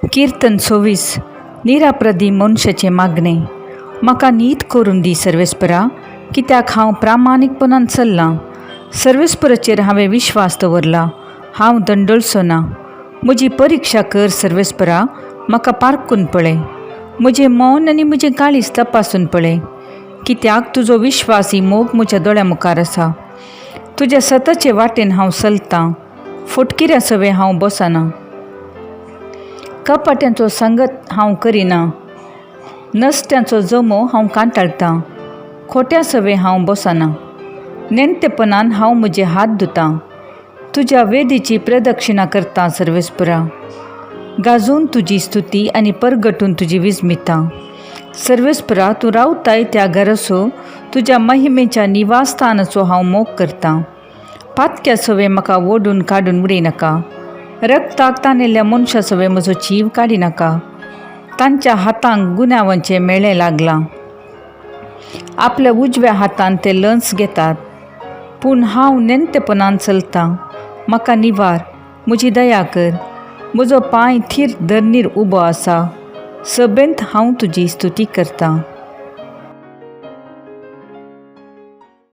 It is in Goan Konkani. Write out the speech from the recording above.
किर्तन 26. निराप्रदी मनशाचें मागणें. म्हाका नीत करून दी सर्वेस्परा, कित्याक हांव प्रामाणीकपणान चल्लां. सर्वेस्पराचेर हांवें विश्वास दवरला, हांव दंडळचो ना. म्हजी परिक्षा कर सर्वेस्परा, म्हाका पारखून पळय. म्हजें मन आनी म्हजें काळीज तपासून पळय, कित्याक तुजो विश्वासी मोग म्हज्या दोळ्या मुखार आसा. तुज्या सताचे वाटेन हांव चलतां, फटकिऱ्या सवें हांव बसना. कपाट्यांचो संगत हांव करिना, नसत्यांचो जमो हांव कांटाळटां. खोट्या सवें हांव बसना. नेणटेपणान हांव म्हजे हात धुतां. तुज्या वेदीची प्रदक्षिणा करता सर्वेस्परा, गाजोवन तुजी स्तुती आनी परगटून तुजी विस्मितां. सर्वेस्परा, तूं रावताय त्या घराचो, तुज्या महिमेच्या निवासस्थानाचो हांव मोग करतां. पातक्या सवें म्हाका ओडून काडून उडय नाका. रक्ताक तानेल्ल्या मनशा सवें म्हजो जीव काडी नाका. तांच्या हातांक गुन्यांवांचें मेळें लागलां, आपल्या उजव्या हातान ते लंच घेतात. पूण हांव नेणटेपणान चलतां. म्हाका निवार, म्हजी दया कर. म्हजो पांय थीर धरणीर उबो आसा. सभेंत हांव तुजी स्तुती करतां.